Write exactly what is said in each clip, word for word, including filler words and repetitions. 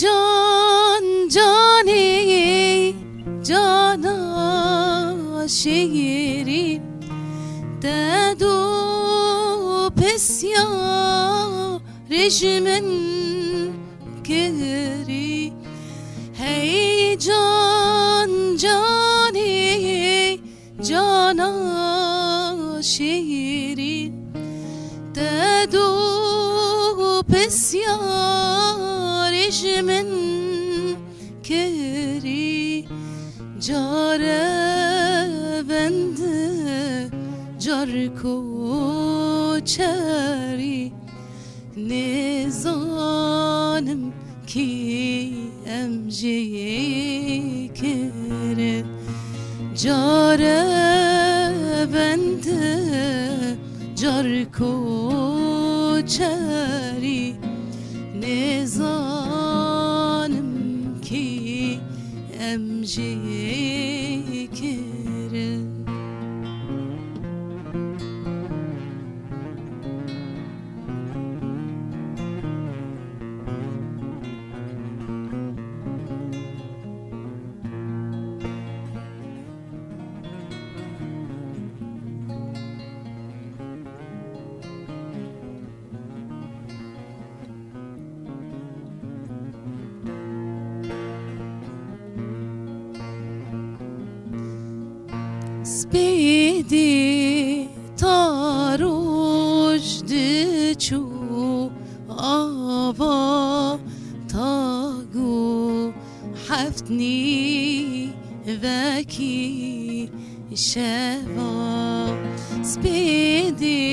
Can canê cana şêrîn, te du pisyarê ji min kirî. Hey can canê cana şêrîn, te du pisyarê ji min kirî. Care vende, car koçerî, nêzanim kî em jê kirin. Care vende, car koçerî, nêzanim kî em jê kirin. Spêdê ta roj diçû ava, ta ku heft nîvekî şeva. Spêdê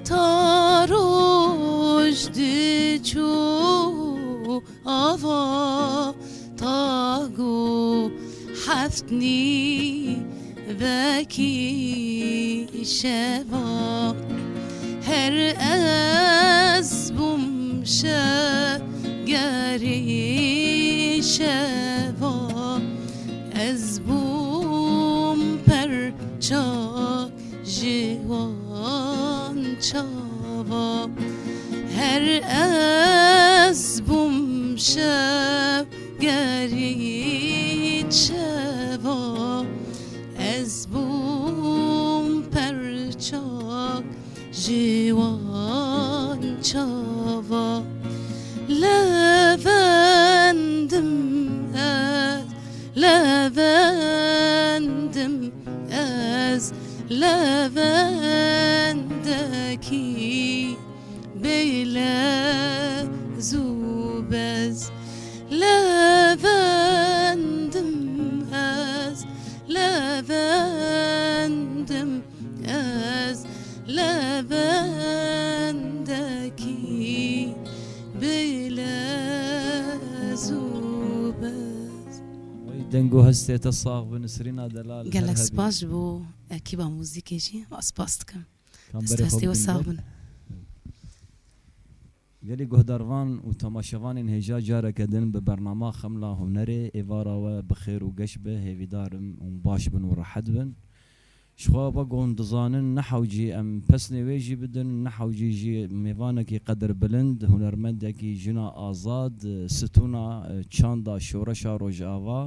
ta roj diçû ava, ta ku heft nîvekî şeva. Her ez bûm şegerî şeva, ez bûm perçak ji wan çava. Her ez bûm şev gerî şeva, ez bûm perçak ji wan çava. Levendim ez, levendim ez, levendekî bêlez û bez. Levendim ez, levendim ez, levendekî bêlez û bez. Wey deng û hestê te sax bin, Nisrîna delal. Gelek spas ji bo ekîba muzîkê jî. Spas dikim. Dest û hestê we sax bin. Gelî guhdarvan û temaşevanên hêja careke din bi bernama Xemla Hunerê êvara we bi xêr û geş be, hêvîdar im hûn baş bin û rehet bin. Ji xwe wek hûn dizanin, ne hewcî em pesnê wê jî bidin, ne hewcî jî mêvanekî qedirbilind, hunermendekî jina azad, stûna çanda şoreşa Rojava,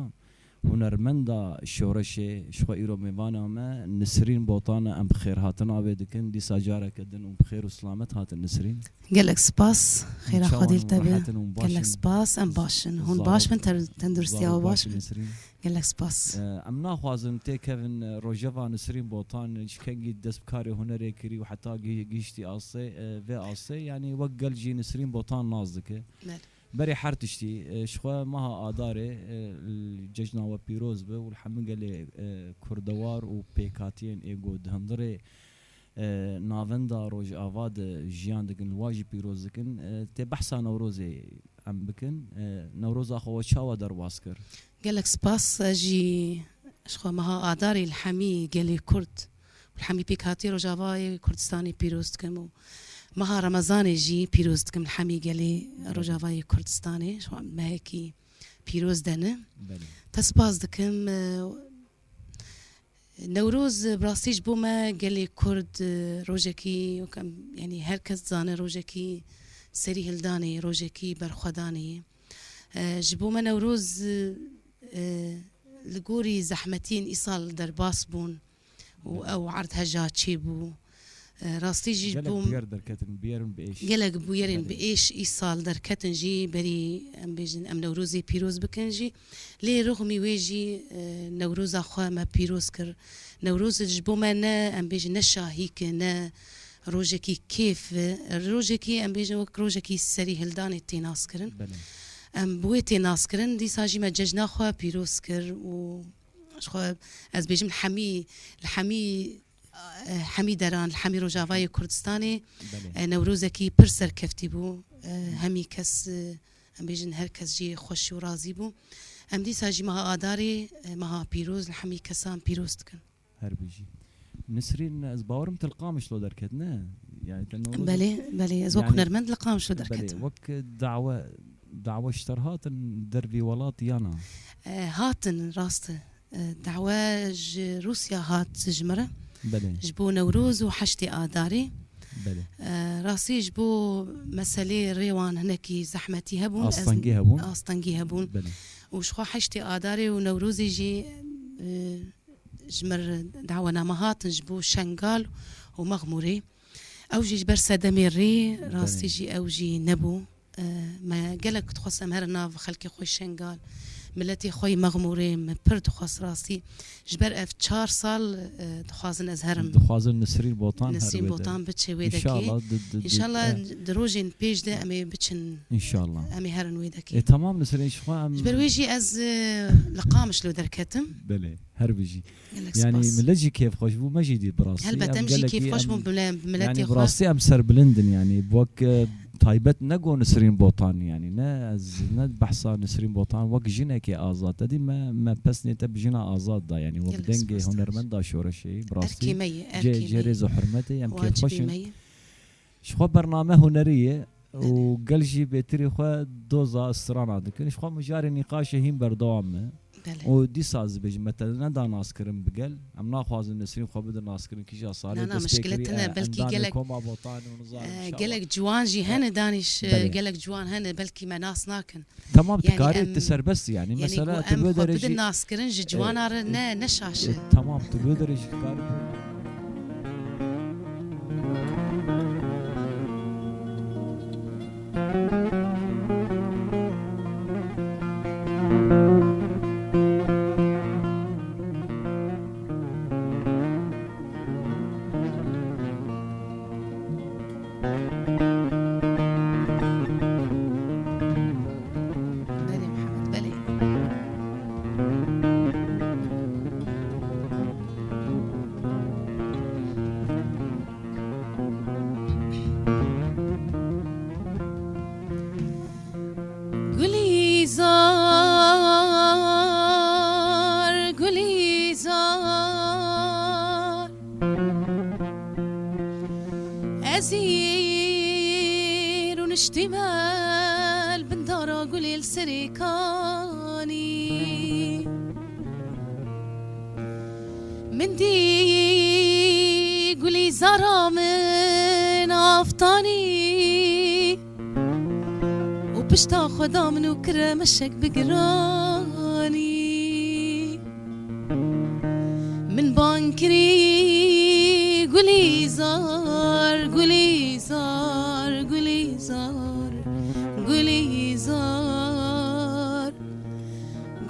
hunermenda şoreşê, ji xwe îro mêvana me Nisrîn Botan e, em bi xêrhatina wê dikin. Dîsa careke din û bi xêr û silamet hatin Nisrîn. Gelek spas, xêra Xwedê li te be. Gelek spas, em baş in. Hûn baş bin, ter-, tenduristiya we baş bin. Gelek spas. Em naxwazin têkevin, e, rojeva Nisrîn Botan, ji kengî dest bi karê hunerê kirî û heta gî-, gihiştî astê, e, vê astê. Yanî wek gel jî Nisrîn Botan nas dike. Belê. Berê her tiştî, e, ji xwe meha Adarê, e, li cejna we pîroz be û li hemû gelê, e, kurdewar û pêkhatiyên ê ku di hundirê, e, navenda Rojava de jiyan dikin, li wa jî pîroz dikin. E, tê behsa Newrozê em bikin. E, Newroza xwe we çawa derbas kir? Gelek spas, ez jî ji xwe meha Adarê li hemî gelê Kurd û li hemî pêkhatiyê Rojavayê Kurdistanê pîroz dikim û meha Remezanê jî pîroz dikim li hemî gelê Rojavayê Kurdistanê. Ji wan mehekî pîroz de ne. Belê. Te spas dikim, e, Newroz, e, bi rastî ji bo me gelê Kurd, e, rojekî, wek em, yanî her kes dizane rojekî serîhildanê, rojekî berxwedanê ye. E, ji bo me Newroz, e, li gorî zehmetiyên îsal derbas bûn û ew erd heja çêbû. E, rastî jî ji Gelek bo bûyer derketin, bûyerên bi êş. Gelek bûyerên bi Belê. êş îsal derketin jî, berî em bêjin, em Newrozê pîroz bikin jî. Lê rixmî wê jî, e, Newroza xwe me pîroz kir. Newroz ji bo me ne, em bêjin, ne şahîk e, ne rojekî kêf e, rojekî, em bêjin, wek rojekî serî hildanê tê naskirin. Belê. Em bi wê tê naskirin, dîsa jî me cejna xwe pîroz kir û ji xwe, ez bêjim, li hemî, li hemî, eh, hemî deran, li hemî Rojavayê Kurdistanê, Belê. eh, Newrozekî pir serkeftî bû. Eh, hemî kes, eh, em bêjin, her kes jî xweş û razî bû. Em dîsa jî meha Adarê, eh, meha pîroz, li hemî kesan pîroz dikin. Her bijî. Nisrîn, ez bawerim tu li Qamişlo derket, ne? Yani te Newroz Belê, belê, ez wek Yani, hunermend li Qamişlo belê, derketim. wek dawe, dawe ji te re hatin dervî welat ya na? E, hatin, rast e. E, dawe ji Rûsya hat ji min re. Belê. Ji bo Newroz û heştê Adarê. Belê. E, rastî ji bo meselê rê wan hinekî zehmetî hebûn. Ez Astengî hebûn. Astengî hebûn. Belê. Û ji xwe heştê Adarê û Newrozê jî, e, ji mir dawename hatin ji bo Şengal û Mexmûrê. Ew jî ji ber sedemê rê, rastî Belê. jî ew jî nebû. E, me gelek dixwest em herin nav xelkê xwe Şengal, miletê xwe yê Mexmûrê, me pir dixwest rastî. Ji ber ev çar sal, e, dixwazin ez herim. Dixwazin Nisrîn Botan her Nisrîn wê de. Botan biçe wê dekê. Înşallah di, di, di, Înşallah eh. di rojên pêş de em ê biçin. Înşallah. Em ê herin wê dekê. E, tamam Nisrîn, ji xwe em Ji ber wê jî ez, e, li Qamişlo derketim. Belê, her bijî. Gelek Yani spas. millet jî kêfxweş bû, me jî dî bi rastî. Helbet, Em em jî gelekî kêfxweş em, bûn, bile-, miletê yani bi xwe. rastî em serbilind in, yani bu wek, e, taybet ne go Nisrîn Botan, yani ne ez ne behsa Nisrîn Botan wek jinekê azad. Te dî me, me pesnê te bi jina azad da, yani wek Gelek dengê spas, hunermenda şoreşê, bi rastî. Erkê me ye, Cê, erkê cê me ye. rêz û hurmetê, em Wacibê kêfxweş in. me ye. Ji xwe bername hunerî ye û Belê. gel jî bêtirî xwe doza strana dikin. Ji xwe mijarê nîqaşê hîn berdewam e. Belê. Û dîsa ez dibêjim, me te neda naskirin bi gel. Em naxwazin Nesrîn xwe bidin naskirin kîja salê Na, na, dest pê mişkile kirî, tine, e, belkî endamê gelek, Koma Botan û nizam, e, inşallah. gelek ciwan jî E, hene danîş, e, belê. gelek ciwan hene, belkî me nas nakin. Tamam, tu Yani karî, em, tu serbest yani. yani Mesela ku tu em bi xwe derê bidin jî, naskirin ji e, ciwana re ne, ne şaş e. e, tamam, tu bi derê jî karî. Belê Mihemed, belê. Gulîzar, Gulîzar. Ez î rûniştîme li bin dara gulê li serê kanî. Min dî Gulîzara min aftanî û pişta xwe da min û kire meşek bi giranî. Min bang kirî Gulîzar, Gulîzar, Gulîzar, Gulîzar.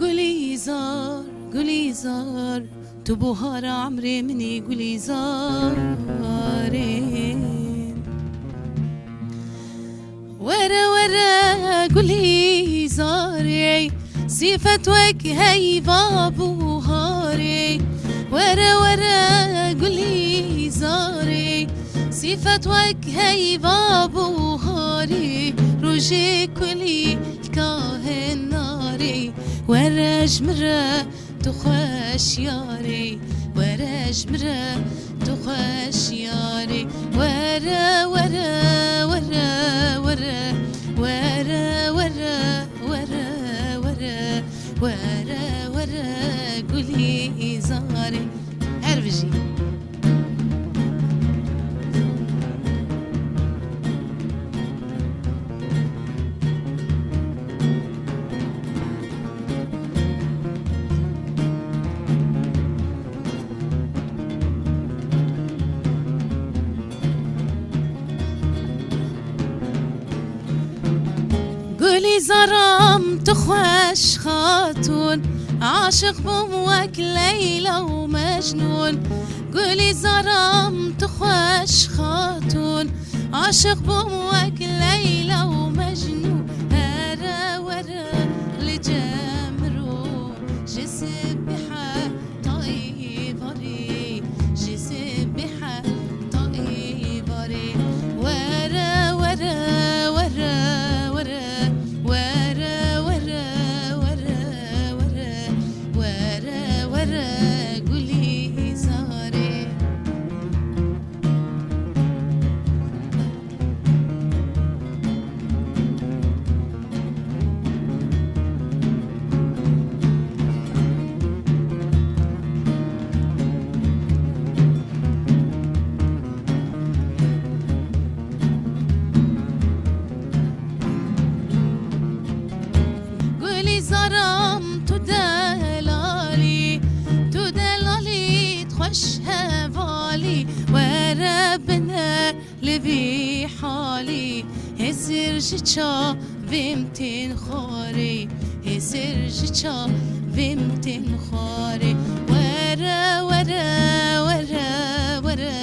Gulîzar, Gulîzar, tu buhara emrê min î Gulîzarê. Were were Gulîzarê, sîfet wek heyva buharê. Were were Gulîzarê, sîfet wek heyva buharê. Rojê kulî Kahên narê, were ji min re tu xweş yarê, were ji min re tu xweş yarê, were, were, were, were, were, were, were, were, were, were, were, Gulîzarê. Her bijî. Gulîzaram tu xweş xatûn, aşiq bûm wek Leyla û Mecnûn. Gulîzaram tu xweş xatûn, aşiq bûm wek Leyla û Mecnûn. Here were li cem min rû, ji sibîhe ta îvarê, ji sibîhe ta îvarê. Were, were, were, were. Were, were, were, were. Were, were, Gulîzarê. Gulîzaram tu delalî, tu delalî, tu xweş hevalî, were bine li vî halî. Hêsir ji çavêm tên xwarê, hêsir ji çavêm tên xwarê. Were, were, were, were.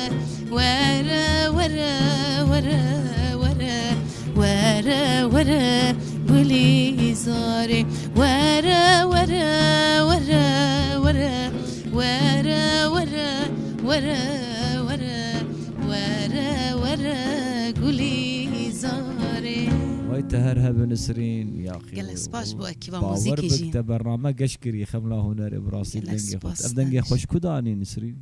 Were, were, were, were, were. Were, were, Gulîzarê. Were, were, were, were. Were, were, were, were. Were, were, Gulîzarê. Vay te her hebe Nisrîn, ya xî. Gelek spas bo ekiba muzîkê jî. Bawer bik te bername geş kirî, Xemla Hunerê, bi rastî dengê xwe. Ev dengê xweş ku danî Nisrîn?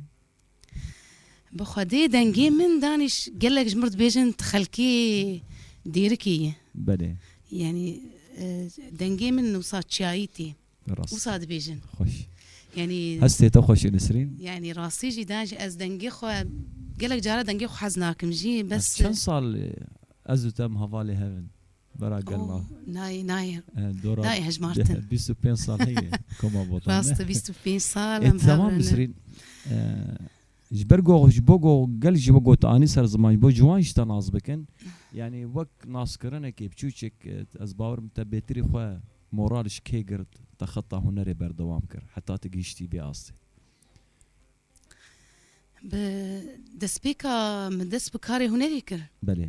Bi Xwedê dengê min danî ş-, gelek ji mir dibêjin tu xelkê dêrikê yî. Belê. Yanî, e, dengê min wisa çiyayî tê. Rast. Wisa dibêjin. Xweş. Yanî hestê te xweş e Nisrîn. Yanî rastî jî dan jî ez dengê xwe, gelek cara dengê xwe hez nakim jî, bes. Çend sal, e, ez û te em hevalê hev in? Bera gel ma. Nayê, nayê. E, dora nayê hejmartin. Bîst û pênc sal heye koma Botan. Rast e, bîst û pênc sal. E, em tamam hev in. Nisrîn. E, ji ber go, ji bo go, gel ji bo go te anî ser ziman, ji bo ciwan jî te nas bikin. Yanî wek naskirinekê biçûçik, e, ez bawer im te bêtirî xwe moral ji kê girt, te xeta hunerê berdewam kir, heta tu gihiştî vê astê. Bi destpêka min dest bi karê hunerê kir. Belê.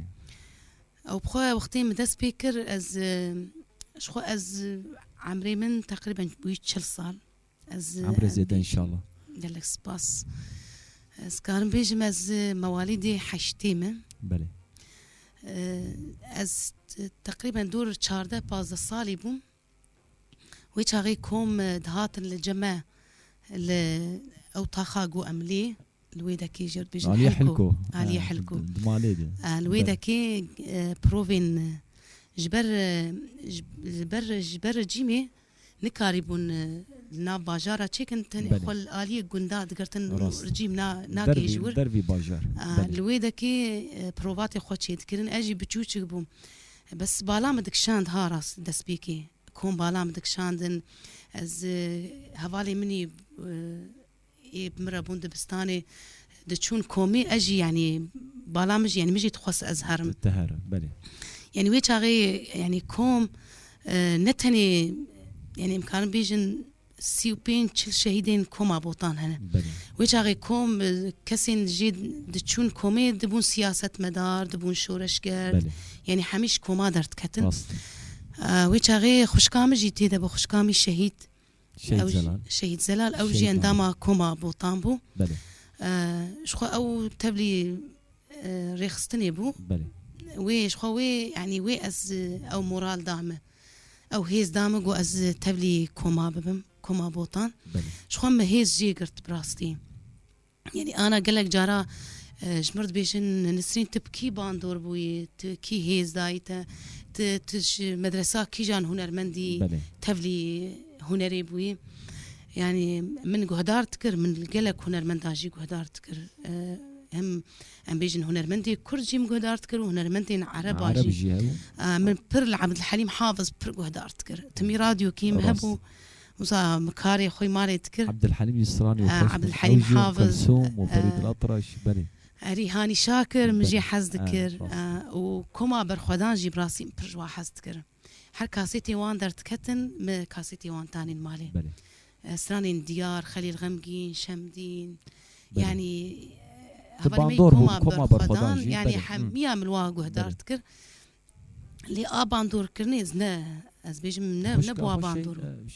Ew bi xwe wextê min dest pê kir, ez, e, ji xwe ez, e, emrê min teqrîben bûyî çil sal. Ez, e, emrê zêde înşallah. Gelek spas. Ez karim bêjim ez, e, mewalîdê heştê me. Belê. E, ez t-, teqrîben dûr çardeh pazdeh salî bûm. Wê çaxê kom, e, dihatin li cem me, li ew taxa ku em lê, li wê dekê jê dibêjin Aliyê Hilko. Hilko. Aliyê Hilko. Di, di malê de. E, li wê dekê, e, provên, e, ji ber, e, ji, ji ber, ji ber rejîmê nikarîbûn, e, li nav bajara çêkin, tenê xwe li aliyê gunda digirtin û rejîm na-, nagihê ji wir. Dervî bajar. E, li wê dekê, e, provatê xwe çêdikirin. Ez jî biçûçik bûm. Bes bala min dikişand ha rast destpêkê. Kom bala min dikişandin. Ez, e, hevalê min î, e, ê bi min re bûn dibistanê, diçûn komê, ez jî, yanî, bala min jî, yanî, min jî dixwest ez herim. Te here, belê. Yanî, wê çaxê, yanî, kom, e, ne tenê, yanî, em karin bêjin, sî û pênc çil şehîdên koma Botan hene. Belê. Wê çaxê kom, e, kesên jê diçûn komê dibûn siyasetmedar, dibûn şoreşger. Belê. Yanî hemî ji koma derdiketin. Rast. E, wê çaxê xwişka min jî tê de bû, xwişka min şehîd. Şehîd Zelal. Şehîd Zelal, ew jî endama koma Botan bû. Belê. E, ji xwe ew tevlî e, rêxistinê bû. Belê. Wê, ji xwe wê, yanî wê ez, e, ew moral da min. Ew hêz da min, got ez tevlî koma bibim, koma Botan. Belê. Ji xwe min hêz jê girt bi rastî. Yanî ana gelek cara, e, ji mir dibêjin, Nisrîn, tu bi kî bandor bûyî, tu kî hêz dayî te, tu, tu ji medresa kîjan hunermendî, belê, tevlî hunerê bûyî. Yanî min guhdar dikir, min li gelek hunermendan jî guhdar dikir. E, hem em bêjin hunermendê Kurd jî min guhdar dikir û hunermendên Ereba jî. Ereb jî hebû. E, min pir li Ebdulhelîm Hafiz pir guhdar dikir. Timî radyokî min hebû, wisa min karê xwe malê dikir. Ebdulhelîm jî stranê xweş dikir. Ebdulhelîm Hafiz, Kulsûm û Ferîd Latraş, belê. Erî Hanî Şakir min jî hez dikir. E, û koma Berxwedan jî bi rastî min pir ji wan hez dikir. Her kasetê wan derdiketin, me kasetê wan tanîn malê. Belê. E, stranên Diyar, Xelîl Xemgîn, Şemdîn, Belê. Yanî, e, Tu hevalê me bandor bû, koma berxwedan, berxwedan jî, yanî belê. Hemiya min wa guhdar Belê. Dikir. Lê a bandorkirinê ez ne, ez bêjim ne, ne Xwişka bi wa xwe bandor Şehîd, bû. E,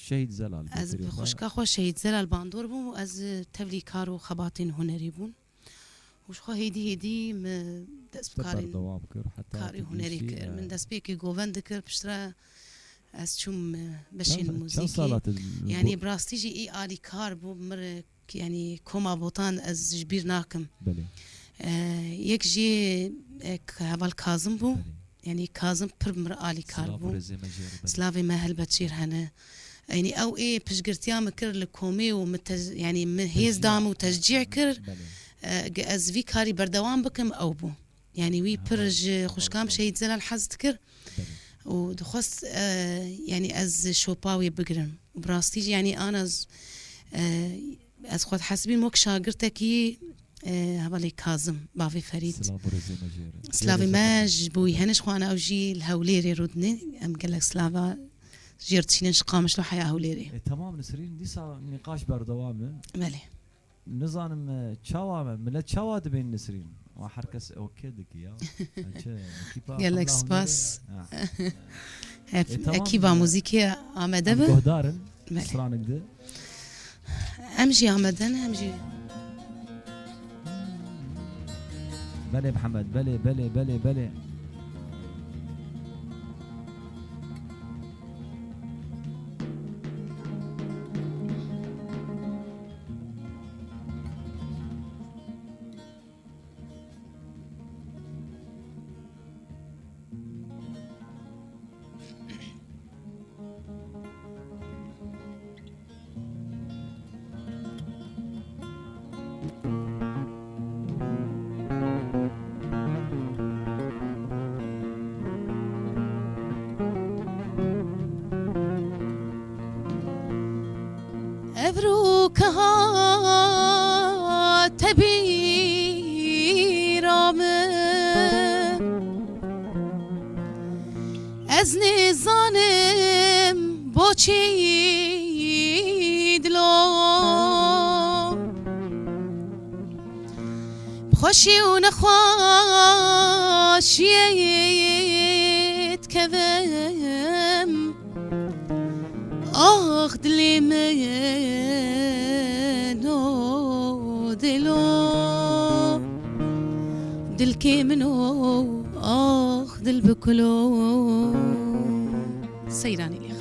Şehîd Zelal Ez bi Bekirê xwe. Xwişka xwe Şehîd Zelal bandor bûm û ez, e, tevlî kar û xebatên hunerî bûn. Û ji xwe hêdî hêdî min dest bi Te karên, berdewam kir, heta karê tu hunerî gihîştî, kir. e, Min destpêkê govend dikir, piştre ez çûm, e, beşên Çend, çend muzîkê. Sala tu li Yanî go- bi rastî jî ê alîkar bû, min re, yanî koma botan ez ji bîr nakim. Belê. E, yek jî, e, heval Kazim bû. Belê. Yanî Kazim pir mir alîkar Silav û bû. Rêzê me jê re, belê. Silavê me helbet jê re hene. Yanî ew ê piştgirtiya min kir li komê û min tez-, yanî min hêz Teşcî. Da min û teşcî kir, Belê. E, ge ez vî karî berdewam bikim, ew bû. Yanî wî pir Heval, ji heval xwişkam Kazim. Şehîd Zelal hez dikir Belê. Û dixwest, e, yanî ez şopa wê bigirim. Bi rastî jî yanî ana z-, e, ez xwe dihesibîm wek şagirtekî, e, hevalê Kazim, bavê Ferîd. Silav û rêzê me jê re. Silavê Jê re me zehmet. Ji bo wî hene, ji xwe ana ew jî li Hewlêrê rûdinê. Em gelek silava jê re dişînin, ji Qamişlo heya Hewlêrê. E, tamam Nisrîn, dîsa nîqaş berdewam e. Belê. Nizanim, e, çawa me, milet çawa dibên Nisrîn? Wa her kes okey dike ya. Çi, ekîpa Gelek Xemla spas. Hewlêrê? Ha. Hep E, tamam, ekîba e, muzîkê amade em bi. Guhdar in, Belê. Stranik de. Em jî amade ne, em jî. Belê Mihemed, belê, belê, belê, belê. Evroka te bîra min, ez nêzanim boçî dilo. Bi xweşî û nexweşiyê dikevim. Ax dilê min o dilo, dilkê min o, ax dil bi kulo. Seyranê lêx.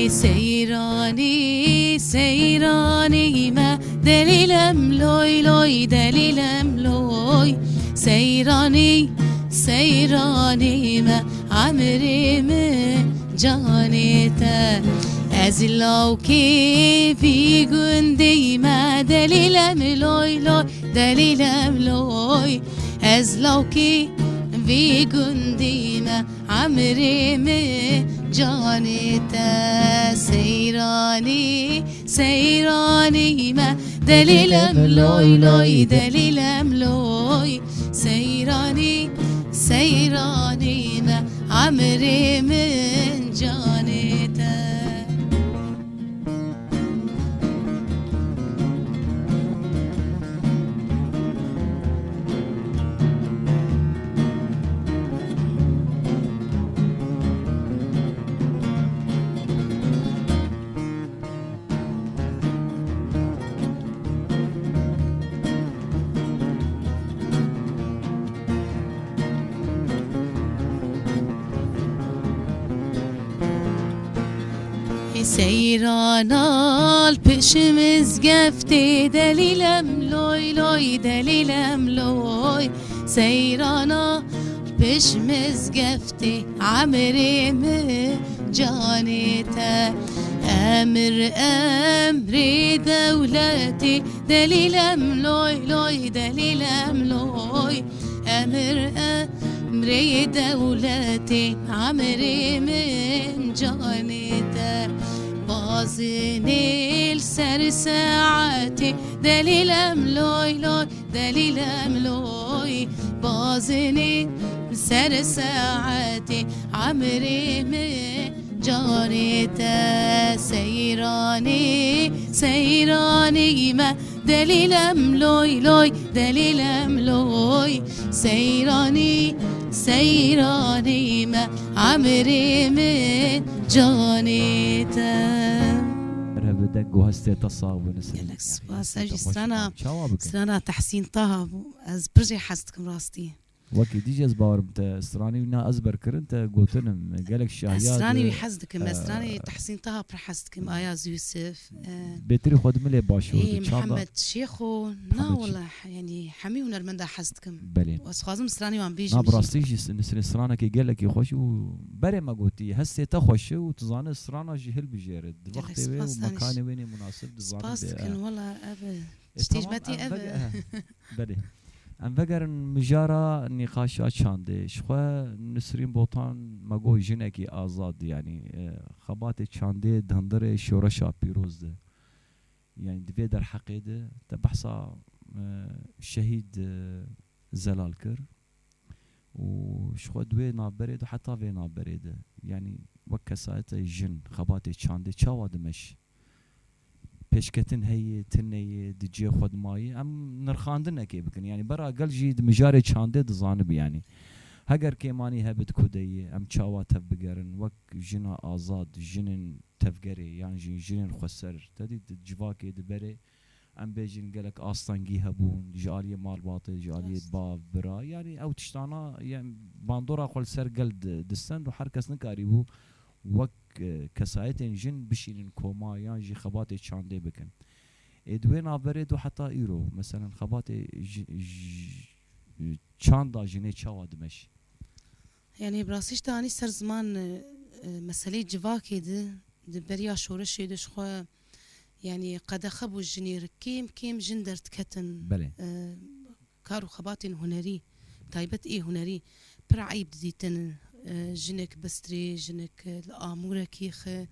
Seyranî, seyranî me, delîlem loy loy, delîlem loy. Seyranî, seyranî me, emrê min canê te. Ez lawkê vî gundî me, delîlem loy loy, delîlem loy. Ez lawkê vî gundî me, emrê min canê te. Seyranî, seyranî me, delîlem loy loy, delîlem loy. Seyranî, seyranî me, emrê min canê te. Seyrana li pêş mizgeftê, delîlem loy loy, delîlem loy. Seyrana li Pişt mizgeftê emrê min canê te. Emir emrê dewletê delîlem loy loy delîlem loy. Emir emrê dewletê emrê min canê te. Bazinê li ser saetê delîlem loy loy. Delîlem loy bazinî ser saetî emrê min canê te seyranî, seyranî me. Delîlem loy loy, delîlem loy seyranî, seyranî me emrê min canê te. Merhaba, deng û hestê te sax bin. Gelek spas. Ev jî strana, strana Tehsîn Taha bû. Ez pir jê hez dikim rastî. Wekî dî jî ez bawerim te stranî wî na ezber kirin, te gotinim. Gelek şahiya. Ez stranî wî hez dikim, ez stranî Tehsîn Taha pir hez dikim, Ayaz Yusuf. Bêtirî xwe dimilê baş û ê di çanda. Mihemed Şêxo, na wela, yanî hemî hunermenda hez dikim. Belê. Ez xwazim stranî wan bêjim. Na bi rastî jî s-, nisrê stranekê gelekî xweş û berê me gotî, hestê te xweş e û tu zanî strana jî hilbijêre. Di wextê wê û mekanê wê nê munasib di zanî. Spas dikim, wela ev e. E, tiştê ji tamam, me tê em ev e. Vege-, belê. Em vegerin mijara nîqaşa çandê. Ji xwe Nisrîn Botan me got jinekî azad, yanî, e, xebatê çandê di hundirê şoreşa pîroz de. Yanî di vê derheqê de te behsa, e, şehîd, e, Zelal kir. Û ji xwe di wê navberê de heta vê navberê de, yanî wek kesayetê jin, xebatê çandê çawa dimeş? Pêşketin heye, tune ye, di cihê xwe de maye, em nirxandinekê bikin. Yanî bera gel jî di mijarê çandê dizanibi, yanî heger kêmanî hebe di ku de ye, em çawa tev bigerin, wek jina azad, jinên tevgerê yan jî jinên xweser, te dî di civakê di berê, em bêjin gelek astengî hebûn, ji aliyê malbatê, ji aliyê bav, bira. Yanî ew tiştana, yanî bandora xwe li ser gel di-, distend û her kes nikarîbû wek, e, kesayetên jin bişînin koma yan jî xebatê çandê bikin. Ê di wê navberê de heta îro, meselen xebatê ji, ji, çanda jinê çawa dimeş? Yanî bi rastî ji te anî ser ziman, e, e, meseleyê civakê de, di beriya şoreşê de ji xwe, yanî qedexe bû jinê re, kêm kêm jin derdiketin. Belê. E, kar û xebatên hunerî, taybet ê hunerî pir eyb didîtin. E, jinek bistrê, jinek, e, li amûrekî xe,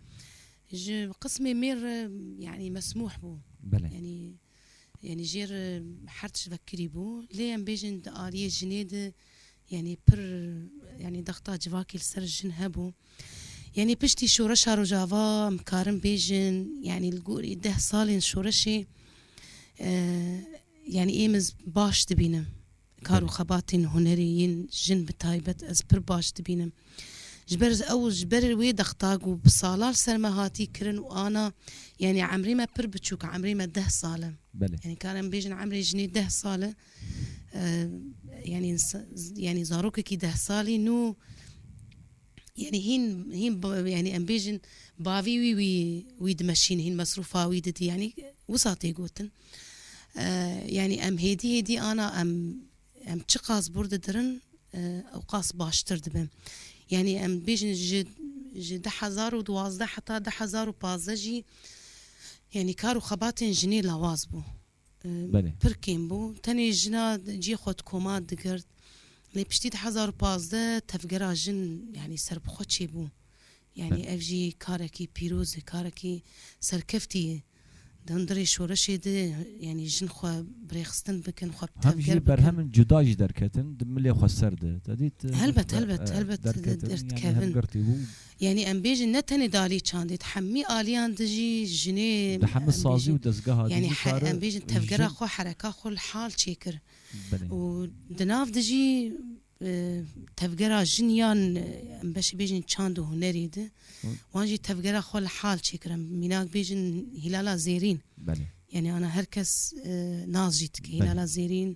ji qismê mêr re, yanî mesmûh bû. Belê. Yanî, yanî jê re her tişt vekirî bû. Lê em bêjin di aliyê jinê de, yanî pir, yanî dexta civakê li ser jin hebû. Yanî piştî şoreşa Rojava, em karin bêjin, yanî li gorî deh salên şoreşê, e, yanî êm ez baş dibînim. Kar û xebatên hunerî yên jin bi taybet ez pir baş dibînim. Ji ber ew, ji ber wê dexta ku bi sala li ser me hatî kirin û ana, yanî emrê me pir biçûk, emrê me deh sal e. Belê. Yanî karin bêjin emrê jinê deh sal e. E, yanî insa-, yanî zarokekî deh salî nû, yanî hîn, hîn ba-, yanî em bêjin bavî wî, wî, wî dimeşîn, hîn mesrûfa wî didî, yanî wisa tê gotin. E, yanî em hêdî hêdî ana em, em çiqas bûr didirin, e, ew qas baştir dibe. Yanî em bêjin ji, ji du hezar û duwazdeh heta du hezar û pazdeh jî, yanî kar û xebatên jinê lawaz bû. E, Belê. Pir kêm bû. Tenê jina cihê xwe di koma digirt. Lê piştî du hezar û pazdeh tevgera jin, yanî serbixwe çêbû. Yanî Belê. Ev jî karekî pîroz e, karekî serkeftî ye. Di hundirê şoreşê de, yanî jin xwe birêxistin bikin, xwe bi tevger bikin. Hem jî berhemên cuda jî derketin, di milê xweser de. Te dît, e, Helbet, e, helbet, e, helbet derketin, yanî derdikevin. Hevgirtî bû. Yanî em bêjin ne tenê di aliyê çandê, di hemî aliyan de jî jinê, Di hemî em sazî bêjin, û dezgeha de yanî jî he-, kare em bêjin tevgera jin xwe, hereka xwe li hal çêkir. Belê. Û di nav de jî, e, tevgera jin yan, e, em beşê bêjin çand û hunerê de, Hı. wan jî tevgera xwe li hal çêkir. Em mînak bêjin Hîlala Zêrîn. Belê. Yanî ana her kes, e, nas jî dike. Belê. Hîlala Zêrîn,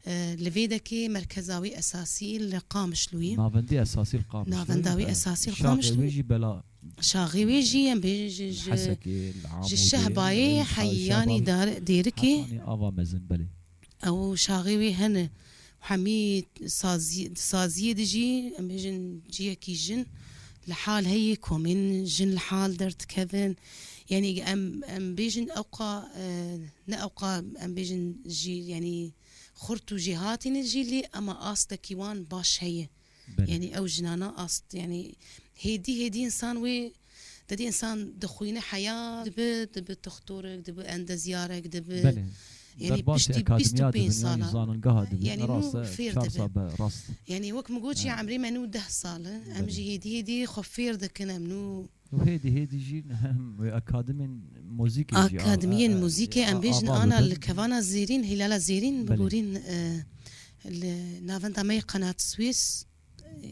e, li vê dekê merkeza wî esasî li Qamişlo ye. Navendî esasî li Qamişlo ye. Navenda wî Belê. Esasî li Qamişlo ye. Şaxê wê jî bela. Şaxê wê jî em bêjin ji, ji, Hesekê, li ji Amûdê, Şehbayê, li Heyanî Şehba, dar-, Dêrikê. Hetanî ava mezin, belê. Ew şaxê wê hene. Hemî sazî-, saziyê de jî, em bêjin ciyekî jin li hal heye, komên jin li hal derdikevin. Yanî em, em bêjin ewqa, e, ne ewqa em bêjin jî, yanî xurt û jêhatî ne jî lê, ema astekî wan baş heye. Belê. Yanî ew jinana ast, yanî hêdî hêdî însan wê, dedî însan dixwîne heya dibe, dibe toxtorek, dibe endezyarek, dibe Belê. Yanî Derbasî piştî akademiya bîst û pênc dibin, yanî sala. Zanîngeha dibin. Yanî Rast nû e, fêr çar dibe. Sal be, rast. Yanî wek min got jî Ha. emrê me nû deh sal e. Em Belê. Jî hêdî hêdî xwe fêr dikin, em nû Û hêdî hêdî jî hem wê akademên muzîkê jî, Akademiyên a, muzîkê, a, em bêjin ava ana bibe. Li kevana zêrîn, hîlala zêrîn Belê. Bigorîn, e, li navenda me yê Qenat Swês,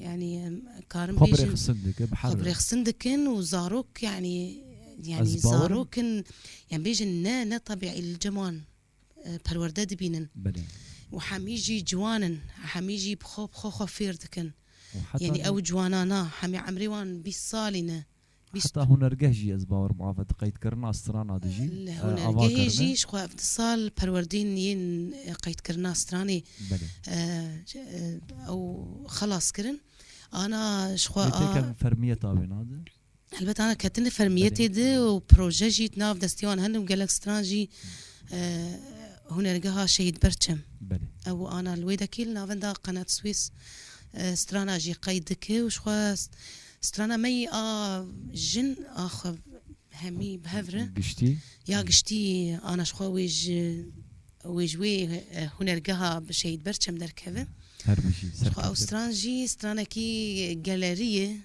yanî em karin Xwe bêjin birêxistin dike, bi her xwe birêxistin dikin û zarok, yanî, yanî Ez bawerim. Zarok in, em bêjin ne, ne tebîî li cem wan, e, perwerde dibînin. Belê. Û hemî jî ciwan in, hemî jî bi xwe, bi xwe, xwe fêr dikin. Û heta Yanî ne- ew ciwanana, hemî emrê wan bîst salî ne. Bîst Heta hunergeh jî ez bawerim ava di qeydkirina strana de jî, Li e, ava hunergehê kirine. Jî ji xwe ev du sal perwerdên yên, e, qeydkirina stranê, Belê. E, e, ew xelas kirin. Ana ji xwe Wê a têkevin fermiyeta wê nade? Helbet ana ketine fermiyetê Belê. De û proje jî di nav destê wan hene û gelek stran jî, e, hunergeha Şehîd Berçem. Belê. Ew ana li wê dekî li navenda Qenat Swês, e, strana jî qeyd dike û ji xwe st-, strana me yî a jin a xwe hemî bi hev re. Giştî? Ya giştî ana ji xwe wê ji, wê ji wê, e, hunergeha bi Şehîd Berçem derkeve. Her bijî, Ji xwe ew serkeftin. Stran jî stranekî gelerî ye.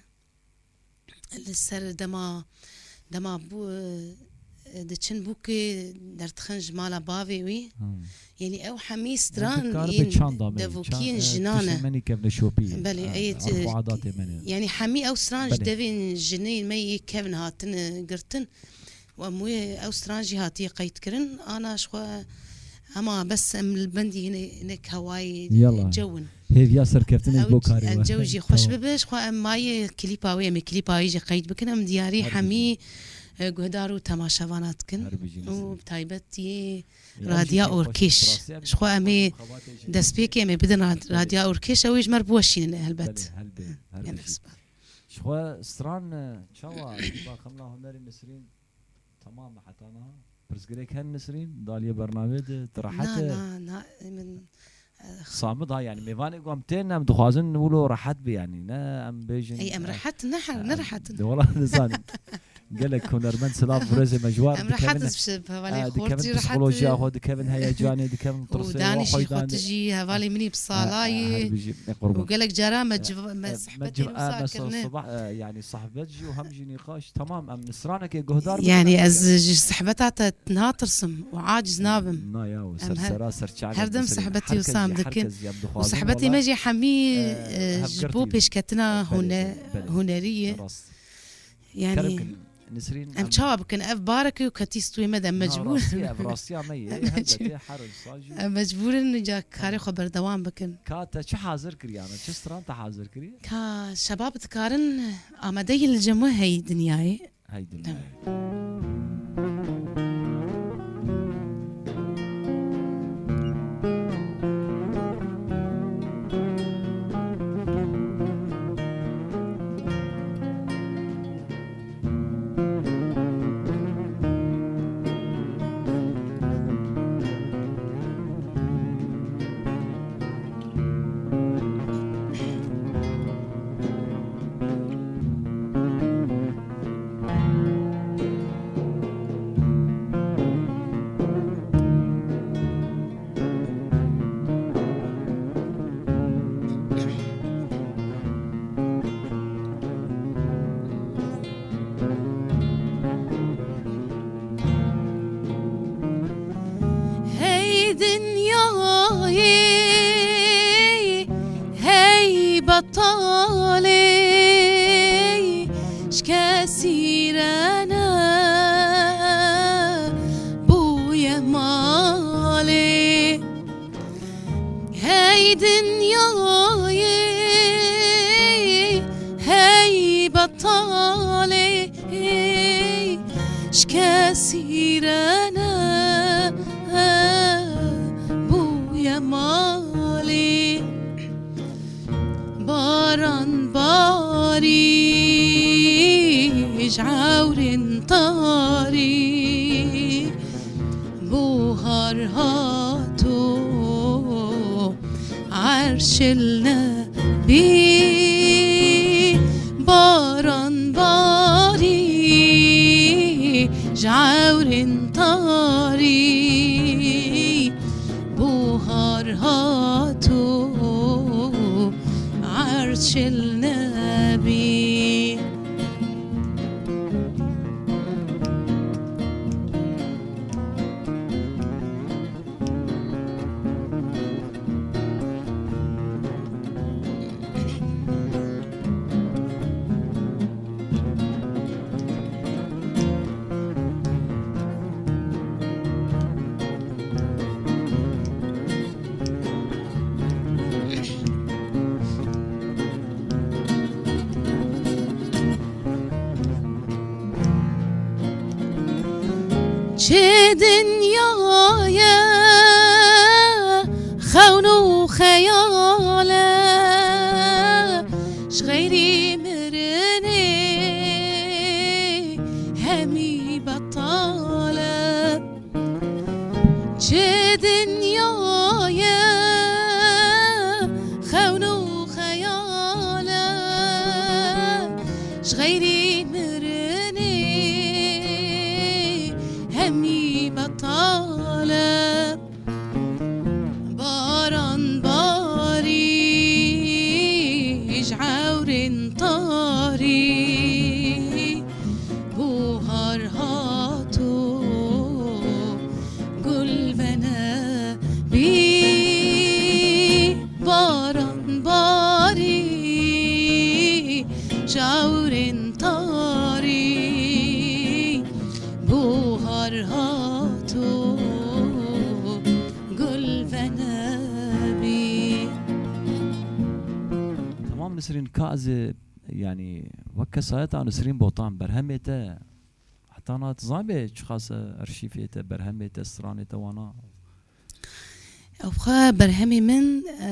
Li ser dema, dema bû, e, diçin bûkê derdixin ji mala bavê wî. Hmm. Yanî ew hemî stran Dikar be yên çanda me, devokiyên çan-, e, jinan e. Tiştê me nî kevne şopî. Belê, Ha, ê, erf û adatê me ne. Yanî hemî ew stran ji Belê. Devên jinên me yê kevin hatine girtin. Û em wê ew stran jî hatiye qeyd kirin. Ana ji xwe hema bes em li bendî hinek, hinek hewayê Yala. Cewin. Hêviya serkeftinê Ew bo karê em we. Cew jî xweş Tamam. Bibe, ji xwe em mayê klîpa wê, em ê klîpa wê jî qeyd bikin. Em diyarî Her hemî, bijî. E, guhdar û temaşevana dikin. Her bijî Û Nesrîn. Bi taybetî Ê, em jî Radya jî xweş Orkêş. Rastî em Ji xwe em ê jî xebatê jî destpêkê em ê bidin rad-, Belê. Radya Orkêş, ew ê ji me re biweşînin helbet. Belê, helbê, her Gelek bijî. Spas. Ji xwe stran, e, çawa, ba xemla hunerê Nesrîn Tamam e heta niha. Pirsgirêk hene Nesrîn, di aliyê bernameyê de, tu rehet Na, e? Na, na, min, eh, Samit ha, yanî mêvanê ku em tên, em dixwazin wilo rehet be, yanî ne em bêjin, Ey, em eh, rehet ne, ne eh, rehet in. De wela nizanim. Gelek hunermend silav û rêzê me ji wan Em dikevin, rehet in, bi hevalê eh, xortî dikevin rehet psîkolojiya in. Xwe, dikevin heyecanê, dikevin Û tirsê, danî wa jî xwe xortî danê. Jî hevalê min î bi sala Eh, eh, yî. Her bijî, ne qurban. Û gelek cara me Eh, civ-, me eh, me sehbetê civ-, wisa eh, me kirine. Sibah, eh, yanî sahbet jî û hem jî nîqaş, tamam, em nisranekê guhdar bikin, Yanî em ez gelek ji sehbeta te natirsim û aciz nabim. Na ya, û Em ser her, sera ser çavê her dem Nesrîn, sehbetî herkes wisa em jî, dikin. Herkes jî em Û dixwazin, sehbetê wela, me jî hemî, eh, eh, ji bo hevgirtî. Pêşketina Belê, hune-, belê, belê. Hunerî ye. Rast. Yanî Kerem kin, Nesrîn, em em çawa bikin? Ev barek û ketî stûyê me de Na, mecbûr. Rastî, ev rastiya me ye. Em Helbetê mecbûr. Her insan jî Em mecbûr in ca karê Tamam. Xwe berdewam bikin. Ka te çi hazir kiriye, yanî çi stran te hazir kiriye? Ka şebab dikarin amadeyî li cem we hey dinyayê. Hey dinyayê. Tamam. Hey dinyayê, hey betalê, ji kesî re ne bûye malê. Hey dinyayê, hey betalê, ji kesî re ne bûye malê. Tewrên tarî buhar hato, erşil nebî baran barî, ji ewrên tarî buhar hato, erşil nebî. Çi dinya ye xewn û xeyal e, ji xeyrî mirinê hemî betal e. Çi dinya ye xewn û xeyal e, ji xeyrî mirinê hemî betal e. Baran barî, ji ewrên tarî buhar hato, gul venebî. Baran barî, ji ewrên tarî buhar hato, gul venebî. Tamam Nisrîn, ka ez ê, yanî, wek kesayeta Nisrîn Botan, berhemê te heta niha tu zanibê çiqas e arşîvê te, berhemê te, stranê te wana? Ew xwe berhemê min, e,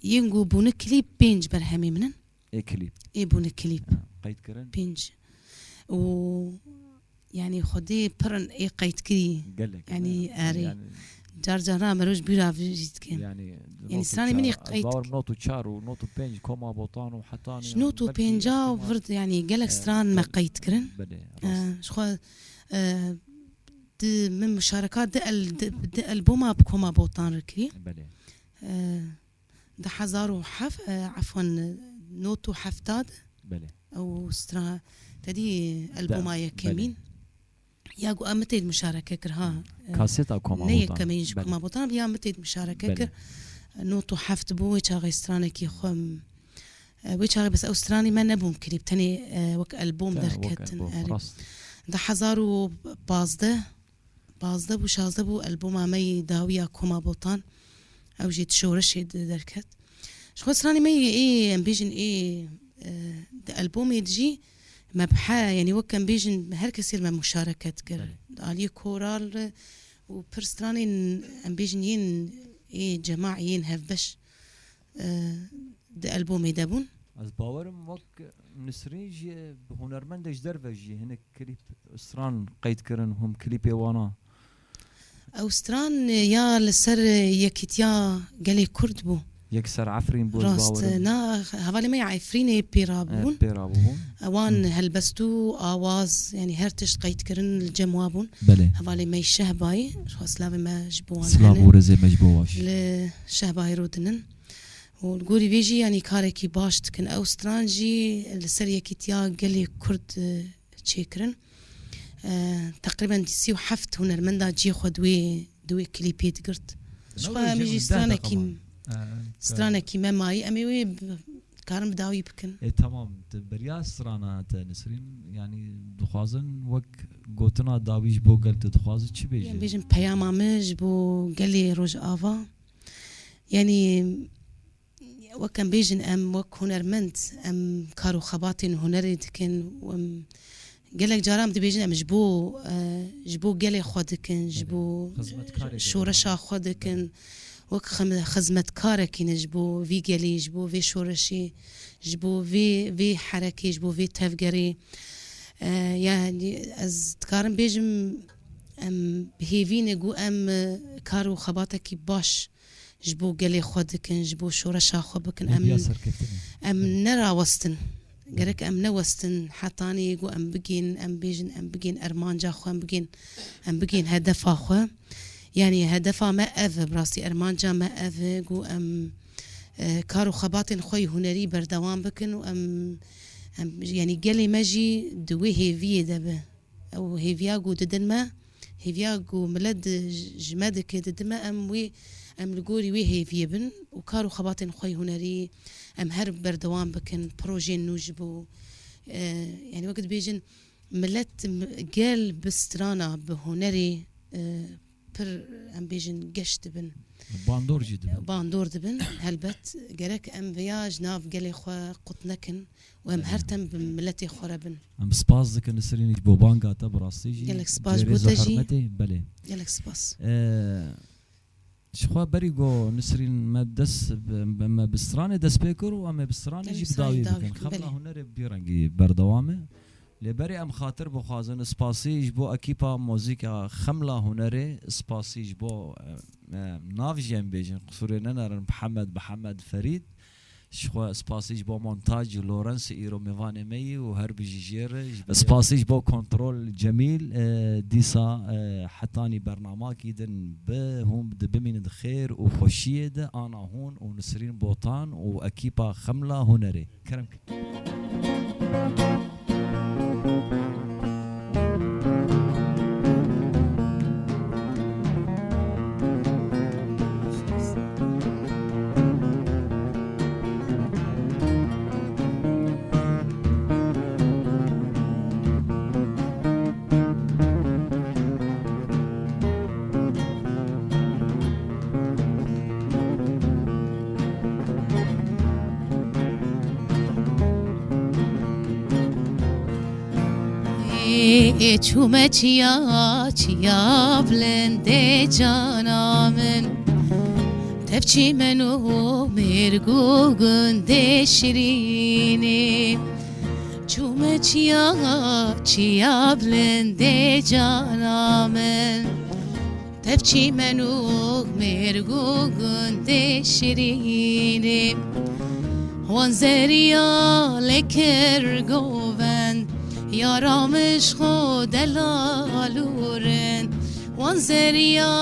yên ku bûne klîp, pênc berhemê min in. Ê klîp. Ê bûne klîp. Ha, qeyd kirin. Pênc. Û, yanî, xwedê pir in ê qeydkirî. Gelek, yanî, ne? Erê. Yanî, car caran meriv ji bîra vê jî dike. Yanî, yanî, stranê min ê qeyd, bawer not û çar û not û pênc Koma Botan û heta niha, not û pênca vir, yanî, gelek stran me qeyd kirin. Belê, rast. E, ji xwe, e, di min muşareka di el-, di, di alboma bi Koma Botan re kirî. Belê. E, Di hezar û heft, e, efwen, not û hefta de. Belê. Ew stra-, te dî alboma yekemîn. Belê. Ya ku em mitêd muşareke kir, ha. Hmm. E, kaseta Koma Botan. Ne yekemîn ji Koma Botan, ya mitêd muşareke kir. Belê. Not û heft bû, wê çaxê stranekî xwe, e, wê çaxê bes ew stranî me nebûn klîp, tenê, e, wek albom derketin. Erê. Rast. Di hezar û pazdeh, pazdeh bû, şazdeh bû, alboma me yê dawî ya Koma Botan. Ew jî di şoreşê de derket. Ji xwe stranê me yê ê, em bêjin ê, e, di albomê de jî me bi he, yanî wek em bêjin her kesê li me muşareket kir. Belê. Di aliyê koral re û pir stranên em bêjin yên ê cema yên hevbeş, e, di albomê de bûn. Ez bawerim wek Nisrîn jî bi hunermendê ji derve jî hinek klîp stran qeyd kirin, hûn klîpê wana. Ew stran ya li ser yekîtiya gelê Kurd bû. Yek ser Efrîn bû, ez bawerim. Rast, na, hevalê me ya Efrînê pê rabûn. E, pê rabûn. Wan helbest û awaz, yanî her tişt qeyd kirin, li cem wa bûn. Belê. Hevalê me yê Şehbayê, ji xwe silavê me ji bo wan hene. Silav û rêzê me ji bo wan jî. Li Şehbayê rûdinin. Û li gorî vê jî, yanî, karekî baş dikin. Ew stran jî li ser yekîtiya gelê Kurd, e, çêkirin. E, teqrîben sî û heft hunermenda cihê xwe di wê, di wê klîpê digirt. Ji xwe em ê jî stranekî, stranekî me mayî, em ê wê bi-, karin bi dawî bikin. E, tamam, tu beriya strana te, Nisrîn, yanî dixwazin wek gotina dawî ji bo gel tu dixwazî çi bêjî? Em bêjin peyama min ji bo gelê Rojava. Yanî, wek em bêjin, em wek hunermend, em kar û xebatên hunerê dikin û em gelek caran dibêjin, em ji bo, e, ji bo gelê xwe dikin, ji bo şoreşa xwe dikin. Wek xim-, xizmetkarekî ne ji bo vî gelî, ji bo vê şoreşê, ji bo vê, vê herekê, ji bo vê tevgerê. E, yanî ez dikarim bêjim, em bi hêvî ne ku em, e, kar û xebatekî baş ji bo gelê xwe dikin, ji bo şoreşa xwe bikin. Em, Medya serkeftinê. Em nerawestin. Gerek em newestin hetanî ku em bigên, em bêjin, em bigên ermanca xwe, em bigên, em bigên hedefa xwe. Yanî hedefa me ev e, bi rastî ermanca me ev e ku em, e, kar û xebatên xwe yê hunerî berdewam bikin û em, em, yanî gelê me jî di wê hêviyê de be. Ew hêviya ku didin me, hêviya ku milet di, ji me dike didin me, em wê, em li gorî wê hêviyê bin û kar û xebatên xwe yê hunerî em her berdewam bikin, projeyên nû ji bo, e, yanî wek dibêjin, milet, m-, gel bi strana, bi hunerê, e, pir, em bêjin, geş dibin. Bandor jî dibin. Bandor dibin. Helbet, gerek em vêya ji nav gelê xwe qut nekin û em her Belê. Dem bi miletê xwe re bin. Em spas dikin Nisrîn ji bo banga te, bi rastî jî. Gelek spas ji bo te jî. Cêrêz û hurmetê, belê. Gelek spas. Ee, ji xwe berî ku Nisrîn me dest bi, bi, me bi stranê dest pê kir û em ê bi stranê Gelek jî bi stranê dawî dawî bikin. Xemla belê. Hunerê bi vî rengî berdewam e. Lê berê em xatir bixwazin, spasî ji bo ekîpa muzîka Xemla Hunerê, spasî ji bo, e, e, nav jî em bêjin, qisûrê nenerin, Mihemed, Mihemed Ferîd. Ji xwe spasî ji bo montaj û Lawrence, îro mêvanê me yî û her bijî jê re. Ji bo spasî ji bo kontrol Cemîl, e, dîsa, e, hetanî bernamakî din bi hûn di bimînin di xêr û xweşiyê de, ana hûn û Nisrîn Botan û ekîpa Xemla Hunerê. Kerem kin. Ê çûme çiya, çiya bilindê cana min. Tev çîmen û mêrg û gundê şirînê. Çûme çiya, çiya bilindê cana min. Tev çîmen û mêrg û gundê şirînê. Wan zeriya lê kir govend, yara min ji xwe delal û rind. Wan zeriya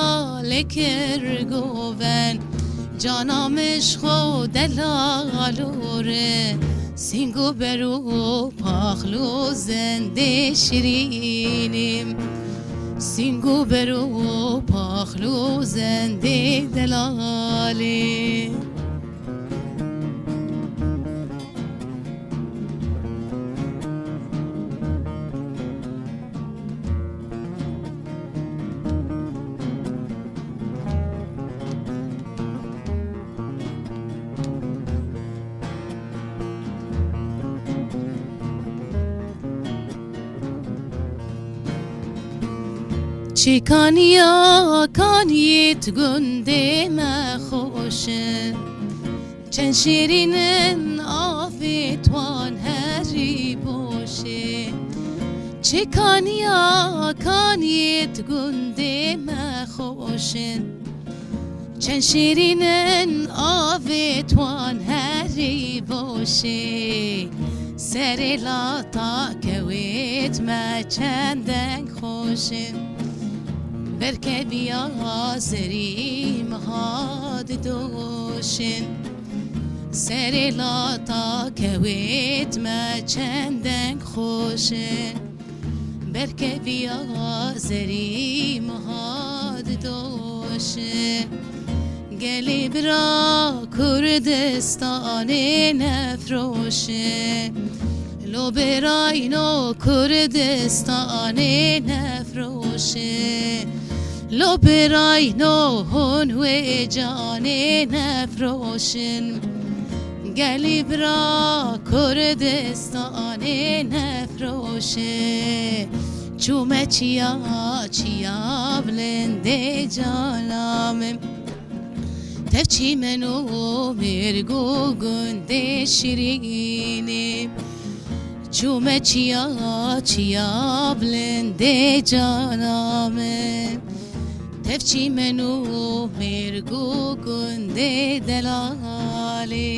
lê kir govend, cana min ji xwe delal û rind. Sîng û ber û paxlo zendê şirînê. Sîng û ber û paxlo zendê delalê. Çi kaniya kaniyê di gundê me xweş in. Çend şîrîn in avê wan herî boş e. Çi kaniya kaniyê di gundê me xweş in. Çend şîrîn in avê wan herî boş e. Serê lata kewêt me çend deng xweş in. Berkeviya zerî miha didoşin. Serê lata kewêt me çend deng xweş in. Berkeviya zerî miha didoşin. Gelî bira Kurdistanê nefroşin. Lo birayno Kurdistanê nefroşin. Lo birayno hûn wê canê nefroşin. Gelî bira Kurdistanê nefroşin. Çûme çiya, çiya bilindê cana min. Tev çîmen û mêrg û gundê şirînê. Çûme çiya çiya bilindê cana min. Tevçî min û mêrg û gundê delalê.